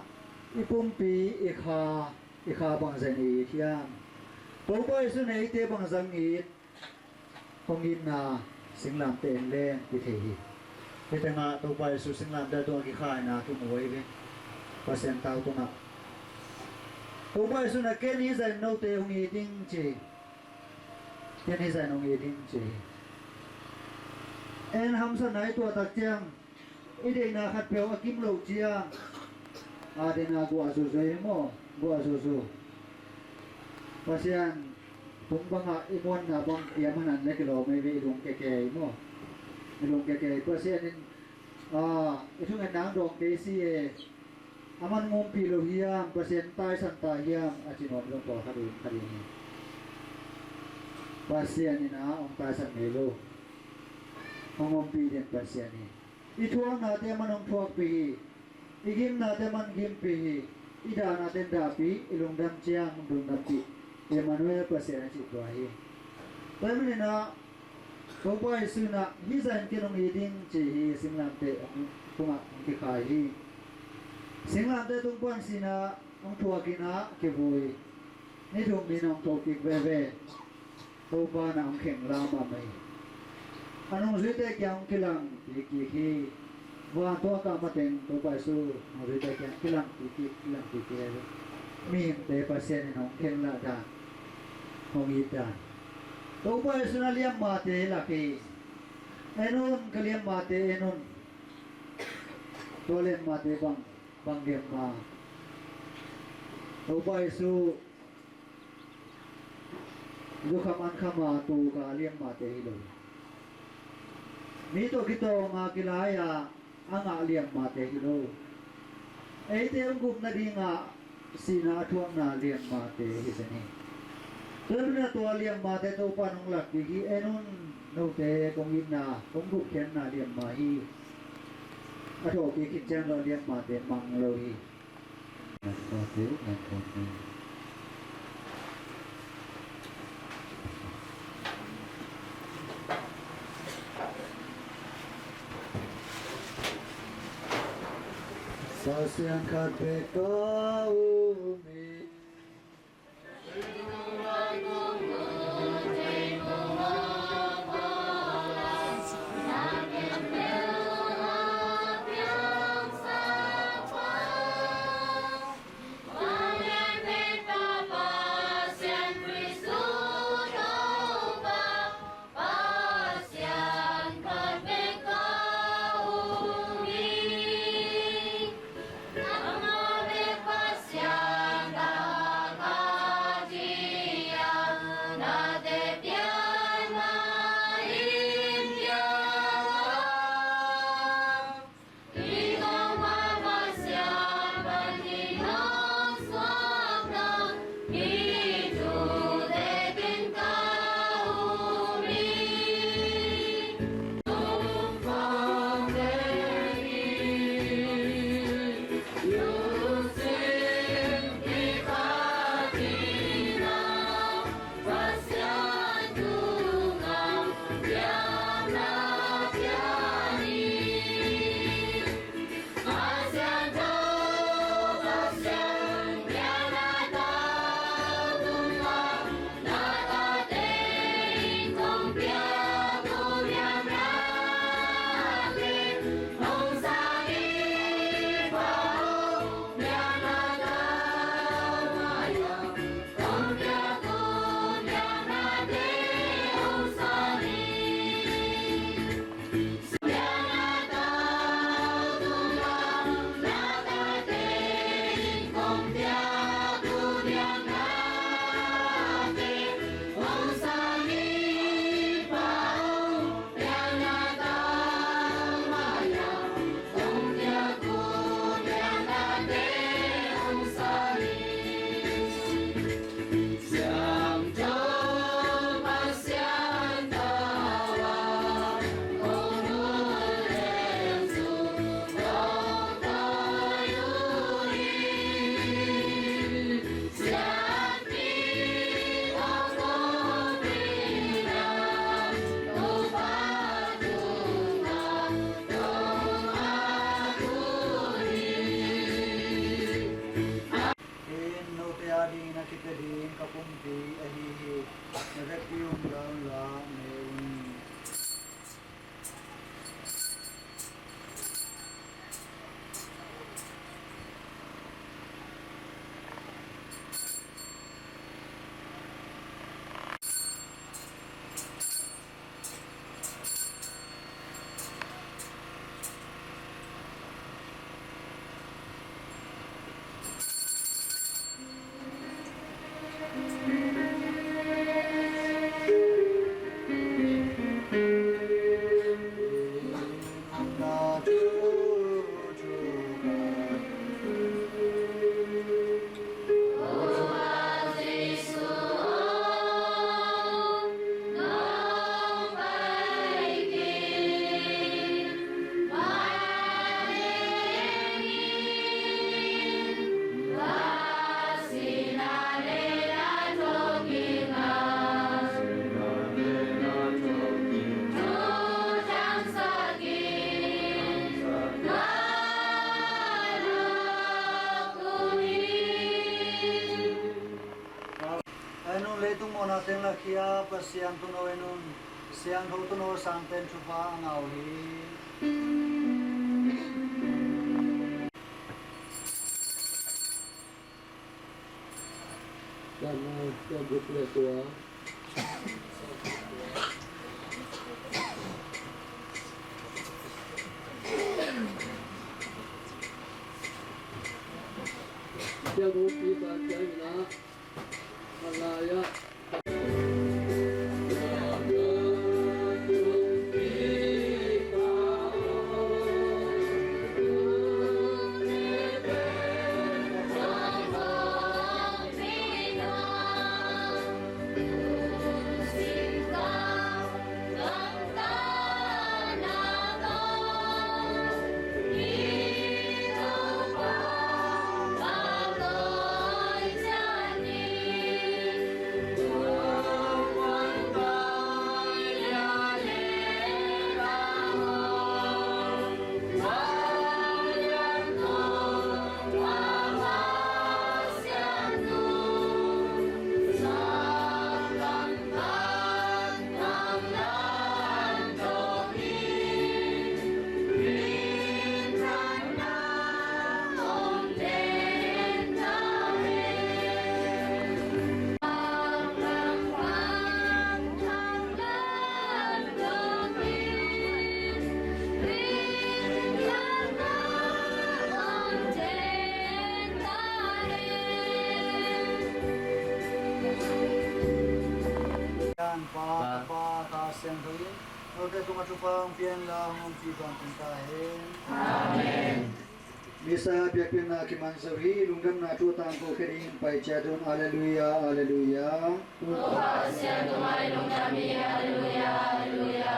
i pumpi, i kha, i kha bangzah in i it hiam? Topa Jesuh in eite bangzah in it? Hong itna singlamteh en leng kithei hi. Hih tengah Topa Jesuh singlamteh tungah kikhaina kimu ahi ve. Pasian tau tungah Topa Jesuh in ah, "Ken hih zah in note hong it ing," ci. "Ken hih zah in hong it ing," ci. En hamsatna i tuah tak ciang, i deihna khatpeuh a kim loh ciang, a deihna guah zuzu hi maw, guah zuzu. Pasian tung bangah i muanna bang kiam hanan le kilawm ei ve, i lungkia kei maw. I lungkia kei. Pasian in, a, i thungetna hong dawng kei si e, a man hong ompih lo hiam, Pasian taisan ta hiam, a ci nuam zong pawlkhat in khat in hi. Pasian in ah hong taisan ngei lo. Hong ompih den Pasian hi. I thuaknate man hong thuakpih hi. I gimnate man gimpih hi. I dahnate dahpih, i lungdam ciang hong lungdampih. Emmanuel Pasian a cih tua hi. Tua ahih manin ah Topa Jesuh in ah, "Hih zah in ken hong it ing," ci hi. Singlamteh hong, tungah hong kikhai hi. Singlamteh tung pan sin ah hong thuak in ah kivui. Ni thum ni in hong thokik veve. Topa in ah hong khenla mahmah hi. A nungzuite kiang hong kilangpih kik hi. Van tuak kah mateng Topa Jesuh nungzuite kiang kilangpih kik, kilangpih kik hi. Mihingte Pasian in hong khenla dan, hong it dan. Topa Jesuh in ah liammate lak hi. "En un, ka liammate en un." Tua liammate bang, bang liamma? Topa Jesuh zukham ankham a tuk a liammate hi lo. Mi tawh kitawng a kilai a a ngah liammate hi lo. Eite hong gup nadingah sihna a thuakna liammate hi zen hi. Tua ahih manin ah tua liammate Topa in hong lak kik hi. "En un, note kong itna, kong gupkhiatna liamma hi." A thawhkik khit ciang tua liammate mang lo hi. Nang tua teu nang tua teu. Sa siang khat bek ka um hi. Teng lakhia Pasian Tuuno en un, Siangtho Tuuno sangpen thupha a ngah uh hi. Tua, tua group le tua. Tua group pi pa tua ina. Malaya. Tua Pa, Tapa, Kha Siangtho in note tungah thupha hong pia inla, hong ompih tawntung ta hen. Amen. Missa biakpiakna kiman zo hi. Lungdamna thu a tangko khia dingin pai ciat un. Alleluia, alleluia. Topa Pasian tungah i lungdam hi. Alleluia, alleluia.